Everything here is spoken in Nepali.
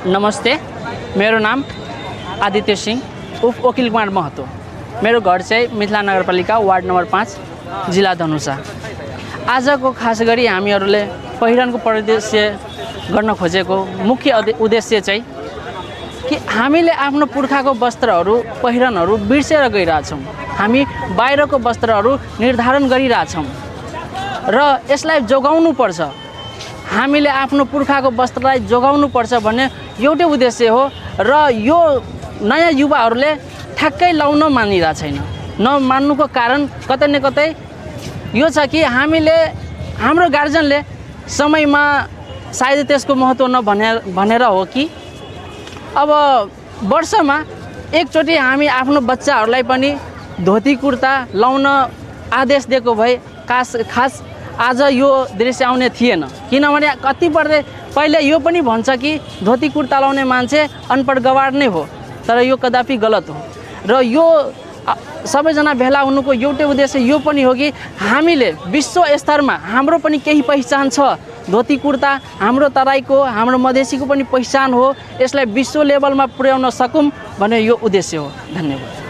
नमस्ते, मेरो नाम आदित्य सिंह उफ वकिल कुमार महतो। मेरो घर चाहिँ मिथिला नगरपालिका वार्ड नम्बर 5 जिल्ला धनुषा। आजको खास गरी हामीहरूले पहिरनको परिदृश्य गर्न खोजेको मुख्य उद्देश्य चाहिँ कि हामीले आफ्नो पुर्खाको वस्त्रहरू पहिरनहरू बिर्सेर गइरहेछौँ। हामी बाहिरको वस्त्रहरू निर्धारण गरिरहेछौँ र यसलाई जोगाउनु पर्छ। हामीले आफ्नो पुर्खाको वस्त्रलाई जोगाउनु पर्छ भन्ने एउटै उद्देश्य हो र यो नयाँ युवाहरूले ठ्याक्कै लाउन मानिरहेको छैन। नमान्नुको कारण कतै न कतै यो छ कि हाम्रो गार्जियनले समयमा सायद त्यसको महत्त्व भनेर हो कि अब वर्षमा एकचोटि हामी आफ्नो बच्चाहरूलाई पनि धोती कुर्ता लाउन आदेश दिएको भए खास आज यो दृश्य आउने थिएन। किनभने कतिपय पहिले यो पनि भन्छ कि धोती कुर्ता लाउने मान्छे अनपढ गवार नै हो, तर यो कदापि गलत हो। र यो सबैजना भेला हुनुको एउटै उद्देश्य यो पनि हो कि हामीले विश्व स्तरमा हाम्रो पनि केही पहिचान छ। धोती कुर्ता हाम्रो तराईको, हाम्रो मधेसीको पनि पहिचान हो। यसलाई विश्व लेभलमा पुर्याउन सकौँ भन्ने यो उद्देश्य हो। धन्यवाद।